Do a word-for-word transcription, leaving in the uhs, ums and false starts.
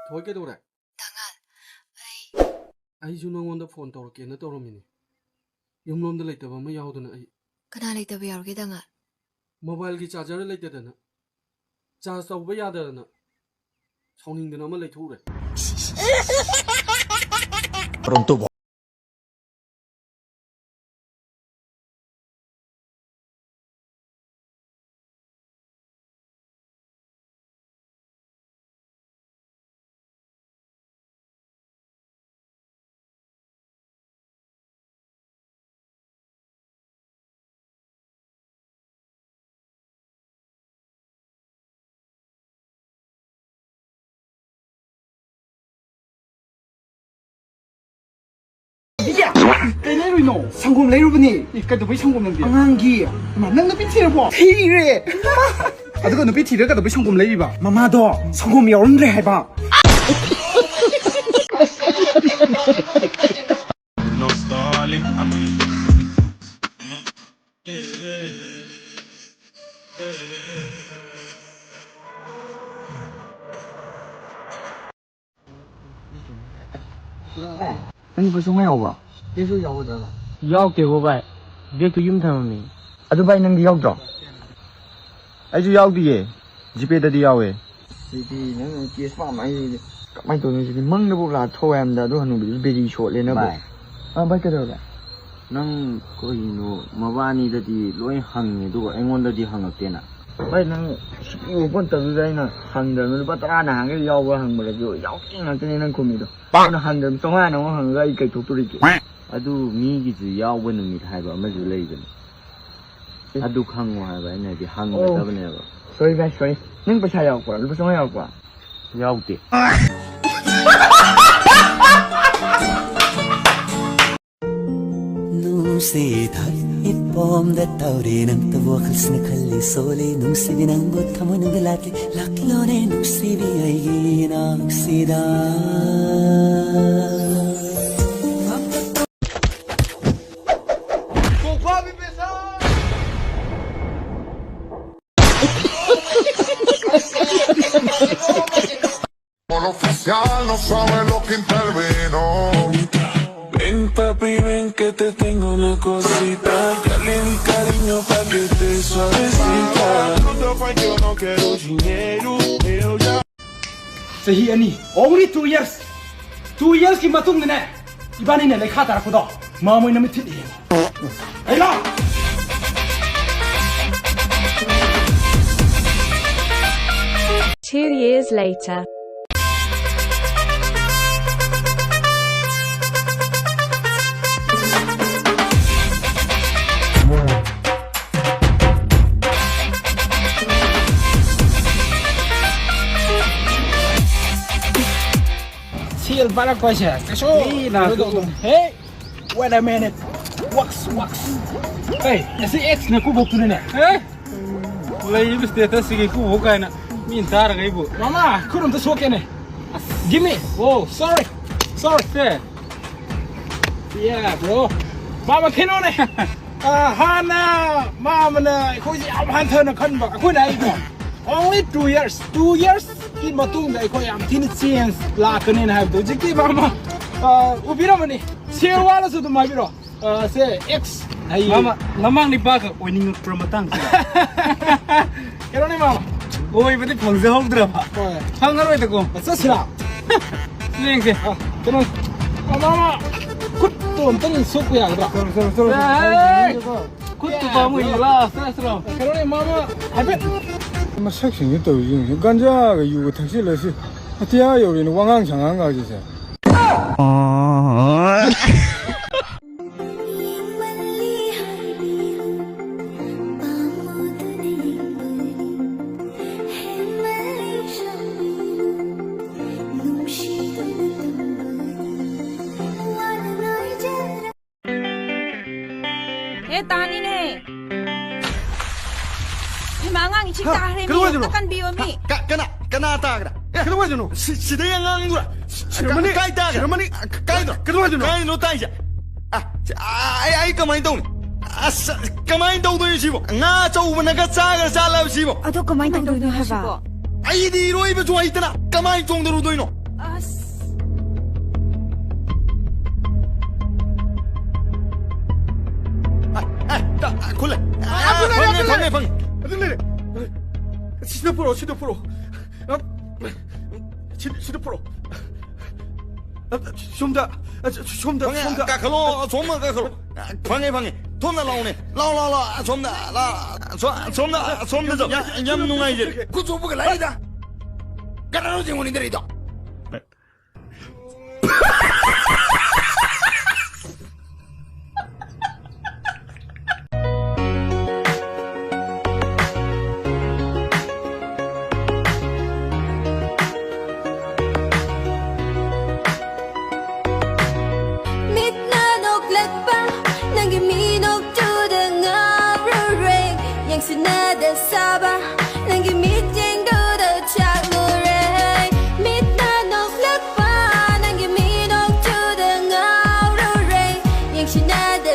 ꯊꯣꯏ, ꯀꯩꯗꯧꯔꯦ? ꯗꯥꯉꯥꯜ, ꯑꯩ ꯑꯩꯁꯨ ꯅꯉꯣꯟꯗ ꯐꯣꯟ ꯇꯧꯔꯛꯀꯦꯅ ꯇꯧꯔꯝꯃꯤꯅꯤ꯫ ꯌꯨꯝꯂꯣꯝꯗ ꯂꯩꯇꯕ ꯑꯃ ꯌꯥꯎꯗꯅ ꯑꯩ ꯀꯅꯥ ꯂꯩꯇꯕ ꯌꯥꯎꯔꯒꯦ, ꯗꯥꯉꯥꯜ? ꯃꯣꯕꯥꯏꯜꯒꯤ ꯆꯥꯔꯖꯔ ꯂꯩꯇꯗꯅ, ꯆꯥꯔꯖ ꯇꯧꯕ ꯌꯥꯗꯗꯅ, ꯁꯥꯎꯅꯤꯡꯗꯅ ꯑꯃ ꯂꯩꯊꯣꯛꯎꯔꯦ꯫ ꯀꯩ ꯂꯩꯔꯨꯏꯅꯣ? ꯁꯪꯒꯣꯝ ꯂꯩꯔꯨꯕꯅꯤ꯫ ꯑꯦ, ꯀꯩꯗꯧꯕꯩ ꯁꯪꯒꯣꯝ ꯅꯪꯗꯤ? ꯑꯉꯥꯡꯒꯤ꯫ ꯏꯃꯥ, ꯅꯪ ꯅꯨꯄꯤ ꯊꯤꯔꯕꯣ? ꯊꯤꯔꯦ꯫ ꯑꯗꯨꯒ ꯅꯨꯄꯤ ꯊꯤꯔꯒ ꯀꯩꯗꯧꯕꯩ ꯁꯪꯒꯣꯝ ꯂꯩꯔꯤꯕ? ꯃꯃꯥꯗꯣ ꯁꯪꯒꯣꯝ ꯌꯥꯎꯔꯝꯗ꯭ꯔꯦ ꯍꯥꯏꯕ꯫ ꯅꯪ ꯂꯨꯄꯥ ꯆꯥꯝꯃꯉꯥ ꯌꯥꯎꯕ꯭ꯔꯣ? ꯁꯤꯁꯨ ꯌꯥꯎꯒꯗ꯭ꯔꯕ? ꯌꯥꯎꯗꯦꯕꯣ ꯚꯥꯏ, ꯕꯦꯒꯇꯨ ꯌꯨꯝ ꯊꯝꯃꯝꯃꯤ꯫ ꯑꯗꯨ ꯚꯥꯏ, ꯅꯪꯗꯤ ꯌꯥꯎꯗ꯭ꯔꯣ? ꯑꯩꯁꯨ ꯌꯥꯎꯗꯤꯌꯦ, ꯖꯤꯄꯦꯗꯗꯤ ꯌꯥꯎꯋꯦ꯫ ꯁꯤꯗꯤ ꯅꯪ ꯀꯦꯁ ꯄꯥꯝꯕ ꯍꯥꯏꯁꯤꯗꯤ ꯀꯃꯥꯏꯅ ꯇꯧꯗꯣꯏꯅꯣ ꯁꯤꯗꯤ? ꯃꯪꯗꯐꯥꯎ ꯂꯥꯛ ꯊꯣꯛꯑꯣꯏ ꯍꯥꯏꯕꯗ ꯑꯗꯨ ꯍꯅꯨꯕꯤꯗꯨꯁꯨ ꯕꯦꯔꯤ ꯁꯣꯠꯂꯦꯅ ꯚꯥꯏ꯫ ꯑꯥ, ꯚꯥꯏ, ꯀꯩꯗꯧꯔꯒꯦ? ꯅꯪ ꯀꯩꯅꯣ, ꯃꯕꯥꯅꯤꯗꯗꯤ ꯂꯣꯏ ꯍꯪꯉꯦ, ꯑꯗꯨꯒ ꯑꯩꯉꯣꯟꯗꯗꯤ ꯍꯪꯉꯛꯇꯦꯅ꯫ ꯚꯥꯏ, ꯅꯪ ꯁꯨꯛꯎ ꯎꯄꯣꯠꯇꯕꯗꯨꯗ ꯑꯩꯅ ꯍꯪꯗ꯭ꯔꯕꯅꯤ꯫ ꯂꯨꯄꯥ ꯇꯔꯥ ꯅꯍꯥꯟꯒꯩ ꯌꯥꯎꯕ꯭ꯔꯥ ꯍꯪꯕꯗꯁꯨ ꯌꯥꯎꯗꯦ ꯉꯥꯛꯇꯅꯦ ꯅꯪ ꯈꯨꯝꯃꯤꯗꯣ꯫ ꯑꯗꯨꯅ ꯍꯪꯗ꯭ꯔꯕꯅꯤ, ꯆꯥꯝꯃꯉꯥ ꯅꯪꯉꯣꯟ ꯍꯪꯉꯒ ꯑꯩ ꯀꯩ ꯊꯣꯛꯇꯣꯔꯤꯒꯦ? ꯑꯗꯨ ꯃꯤꯒꯤꯁꯨ ꯌꯥꯎꯕ ꯅꯨꯃꯤꯠ ꯍꯥꯏꯕ ꯑꯃꯁꯨ ꯂꯩꯕꯅꯤ꯫ ꯑꯦ꯫ ꯑꯗꯨ ꯈꯪꯉꯣ ꯍꯥꯏꯕ ꯑꯩꯅ ꯍꯥꯏꯗꯤ, ꯍꯪꯒꯗꯕꯅꯦꯕ꯫ ꯑꯣ꯫ Sorry ꯚꯥꯏ, sorry꯫ ꯅꯪ ꯄꯩꯁꯥ ꯌꯥꯎꯔꯛꯄ꯭ꯔꯥ? ꯂꯨꯄꯥ ꯆꯥꯝꯃꯉꯥ ꯌꯥꯎꯔꯛꯄ꯭ꯔꯥ? ꯌꯥꯎꯗꯦ꯫ ꯅꯨꯡꯁꯤꯊꯛ ꯏꯄꯣꯝꯗ ꯇꯧꯔꯤ ꯅꯪꯇꯕꯨ ꯋꯥꯈꯜꯁꯤꯅ ꯈꯜꯂꯤ ꯁꯣꯜꯂꯤ ꯅꯨꯡꯁꯤꯕꯤ ꯅꯪꯕꯨ ꯊꯃꯣꯏꯅꯨꯡꯗ ꯂꯥꯠꯂꯤ ꯂꯥꯛꯂꯣꯅꯦ ꯅꯨꯡꯁꯤꯕꯤ ꯑꯩꯒꯤ ꯏꯅꯥꯛꯁꯤꯗ꯫ Oficial no sabe lo que intervino. Ven, papi, ven que te tengo una cosita. Dale mi cariño pa' que te suavecita. Yo no quiero dinero, pero ya. ꯆꯍꯤ ꯑꯅꯤ, only two years. Two yearsꯀꯤ ꯃꯇꯨꯡꯗꯅꯦ, ꯏꯕꯥꯅꯤꯅ ꯂꯩꯈꯥ ꯇꯥꯔꯛꯄꯗꯣ ꯃꯃꯣꯏꯅ ꯃꯤꯠꯊꯤꯠ ꯌꯦꯡꯉꯣ꯫ ꯑꯩ ꯂꯥꯛ! Two years later. ꯁꯦꯜ ꯄꯥꯏꯔꯛꯄ ꯍꯥꯏꯁꯦ ꯀꯩꯁꯨ ꯃꯤꯅ ꯀꯩꯅꯣ ꯇꯧꯗꯕꯅꯤ꯫ Hey, wait a minute. Wax, wax. Hey, ꯑꯁꯤ X ꯅ ꯀꯨꯕꯣꯛꯇꯨꯅꯅꯦ꯫ ꯑꯦ? ꯂꯩꯔꯤꯕ status ꯁꯤꯒꯤ ꯀꯨꯕꯣꯛ ꯀꯥꯏꯅ ꯃꯤꯅ ꯇꯥꯔꯒ ꯑꯩꯕꯨ꯫ ꯃꯃꯥ, ꯈꯨꯠ ꯑꯝꯇ ꯁꯣꯛꯀꯦꯅꯦ꯫ Give me. Oh, sorry. Sorry. ꯁꯦ꯫ Yeah, bro. ꯃꯥꯃ ꯀꯩꯅꯣꯅꯦ꯫ ꯑ, ꯍꯥꯟꯅ ꯃꯥꯃꯅ ꯑꯩꯈꯣꯏꯁꯦ ꯌꯥꯝ ꯍꯟꯊꯅ ꯈꯟꯕ꯫ ꯑꯩꯈꯣꯏꯅ ꯍꯥꯏꯗꯣ, only two years, two yearsꯀꯤ ꯃꯇꯨꯡꯗ ꯑꯩꯈꯣꯏ ꯌꯥꯝ ꯊꯤꯅ change ꯂꯥꯛꯀꯅꯦꯅ ꯍꯥꯏꯕꯗꯣ꯫ ꯍꯧꯖꯤꯛꯇꯤ ꯃꯥꯃ, ꯑ, ꯎꯕꯤꯔꯝꯃꯅꯤ꯫ ꯁꯦꯜ ꯋꯥꯠꯂꯁꯨ ꯑꯗꯨꯝ ꯍꯥꯏꯕꯤꯔꯣ꯫ ꯑ, ꯁꯦ, X ꯍꯥꯏꯌꯦ꯫ ꯃꯥꯃ, ꯃꯃꯥꯡ ꯅꯤꯄꯥꯒ ꯑꯣꯏꯅꯤꯡꯉꯛꯄ꯭ꯔ ꯃꯇꯥꯡꯁꯤꯗ꯫ ꯀꯩꯅꯣꯅꯦ, ꯃꯥꯃ? ꯑꯣꯏꯕꯗꯤ ꯐꯪꯖꯍꯧꯗ꯭ꯔꯕ꯫ ꯍꯣꯏ꯫ ꯐꯪꯉꯔꯣꯏꯗꯀꯣ꯫ ꯆꯠꯁꯤꯔꯥ? ꯌꯦꯡꯁꯦ꯫ ꯑ, ꯀꯩꯅꯣ, ꯑ, ꯃꯥꯃ, ꯈꯨꯠꯇꯣ ꯑꯝꯇꯪ ꯁꯣꯛꯄ ꯌꯥꯒꯗ꯭ꯔꯥ? ꯆꯠꯂꯣ, ꯆꯠꯂꯣ, ꯆꯠꯂꯣ, ꯆꯠꯂꯣ꯫ ꯑꯦ! ꯈꯨꯠꯇꯨ ꯄꯥꯝꯃꯨꯏ, ꯂꯥꯁ, ꯂꯥꯁ, ꯂꯥꯁ꯫ ꯀꯩꯅꯣꯅꯦ, ꯃꯥꯃ, ꯍꯥꯏꯐꯦꯠ꯫ ꯃꯁꯛꯁꯤꯡꯁꯤ ꯇꯧꯔꯤꯁꯤꯡꯁꯤ ꯒꯟꯖꯥꯒ ꯌꯨꯒ ꯊꯛꯆꯤꯜꯂꯁꯤ ꯑꯇꯤꯌꯥ ꯌꯧꯔꯦꯅꯦ ꯋꯥꯉꯥꯡ ꯁꯉꯥꯡꯒꯁꯤꯁꯦ꯫ ꯍꯦ, ꯇꯥꯅꯤꯅꯦ꯫ ꯍꯩꯃꯥ, ꯑꯉꯥꯡ ꯏꯁꯤꯡ ꯍꯥ, ꯇꯥꯈ꯭ꯔꯦ ꯃꯤ꯫ ꯀꯩꯗꯧ ꯍꯥꯏꯗꯣꯏꯅꯣ? ꯑꯝꯇ ꯀꯟꯕꯤꯌꯣ ꯃꯤ꯫ ꯍꯥ, ꯀ-, ꯀꯅꯥ, ꯀꯅꯥ ꯇꯥꯈ꯭ꯔꯦ? ꯑꯦ, ꯀꯩꯗꯧ ꯍꯥꯏꯗꯣꯏꯅꯣ? ꯁꯤ-, ꯁꯤꯗꯩ ꯑꯉꯥꯡꯗꯨꯔꯥ? ꯁꯤ-, ꯁꯤꯔꯝꯃꯅꯤ꯫ ꯀꯥꯏ ꯇꯥꯈ꯭ꯔꯦ? ꯁꯤꯔꯝꯃꯅꯤ꯫ ꯀꯥꯏꯗꯅꯣ? ꯀꯩꯗꯧ ꯍꯥꯏꯗꯣꯏꯅꯣ? ꯀꯥꯏꯗꯅꯣ ꯇꯥꯏꯁꯦ? ꯑ, ꯁꯤ-, ꯑ, ꯑꯩ, ꯑꯩ ꯀꯃꯥꯏꯅ ꯇꯧꯅꯤ? ꯑꯁ, ꯀꯃꯥꯏꯅ ꯇꯧꯗꯣꯏꯅꯣ ꯁꯤꯕꯣ? ꯉꯥ ꯑꯆꯧꯕꯅꯒ ꯆꯥꯒ꯭ꯔ ꯆꯥꯠꯂꯕ ꯁꯤꯕꯣ? ꯑꯗꯣ ꯀꯃꯥꯏꯅ ꯇꯧꯗꯣꯏꯅꯣ ꯍꯥꯏꯕ? ꯑꯩꯗꯤ ꯏꯔꯣꯏꯕꯁꯨ ꯍꯩꯇꯅ ꯀꯃꯥꯏꯅ ꯆꯣꯡꯊꯔꯨꯗꯣꯏꯅꯣ? ꯑꯁ꯫ ꯑ, ꯑ, ꯇ-, ꯑ, ꯈꯨꯜꯂꯦ꯫ ꯑ, ꯑꯗꯨ ꯂꯩꯔꯦ, ꯐꯪꯉꯦ, ꯑꯗꯨ ꯂꯩꯔꯦ꯫ ꯐꯪꯉꯦ, ꯐꯪꯉꯦ꯫ ꯑꯗꯨ ꯂꯩꯔꯦ꯫ ꯁꯤꯗ ꯄꯨꯔꯛꯑꯣ, ꯁꯤꯗ ꯄꯨꯔꯛꯑꯣ꯫ ꯑ, ꯁꯤꯗ, ꯁꯤꯗ ꯄꯨꯔꯛꯑꯣ꯫ ꯑ, ꯁꯣꯝꯗ, ꯑ, ꯁꯣꯝꯗ, ꯐꯪꯉꯦ, ꯁꯣꯝꯗ꯫ ꯀꯥꯈꯠꯂꯣ, ꯁꯣꯝꯗ ꯀꯥꯈꯠꯂꯣ꯫ ꯐꯪꯉꯦ, ꯐꯪꯉꯦ꯫ ꯊꯣꯝꯗ ꯂꯥꯎꯅꯦ꯫ ꯂꯥꯎ, ꯂꯥꯎ, ꯂꯥꯎ꯫ ꯁꯣꯝꯗ, ꯂꯥꯎ꯫ ꯁꯣ-, ꯁꯣꯝꯗ, ꯁꯣꯝꯗ ꯆꯠꯂꯣ꯫ ꯌꯥꯝ, ꯌꯥꯝ ꯅꯨꯡꯉꯥꯏꯖꯔꯦ꯫ ꯈꯨꯠ ꯆꯣꯛꯄꯒ ꯂꯥꯛꯏꯗ꯫ ꯀꯅꯥꯅꯣ ꯌꯦꯡꯉꯨꯅꯤꯗꯔꯤꯗꯣ? ꯃꯤꯠꯅ ꯅꯣꯛꯂꯛꯄ ꯅꯪꯒꯤ ꯃꯤꯅꯣꯛꯇꯨꯗ ꯉꯥꯎꯔꯨꯔꯦ꯫ ꯌꯦꯡꯁꯤꯟꯅꯗ ꯁꯥꯕ ꯅꯪꯒꯤ ꯃꯤꯠꯌꯦꯡꯗꯨꯗ ꯆꯥꯛꯂꯨꯔꯦ꯫ ꯃꯤꯠꯅ ꯅꯣꯛꯂꯛꯄ ꯅꯪꯒꯤ ꯃꯤꯅꯣꯛꯇꯨꯗ ꯉꯥꯎꯔꯨꯔꯦ꯫ ꯌꯦꯡꯁꯤꯟꯅꯗ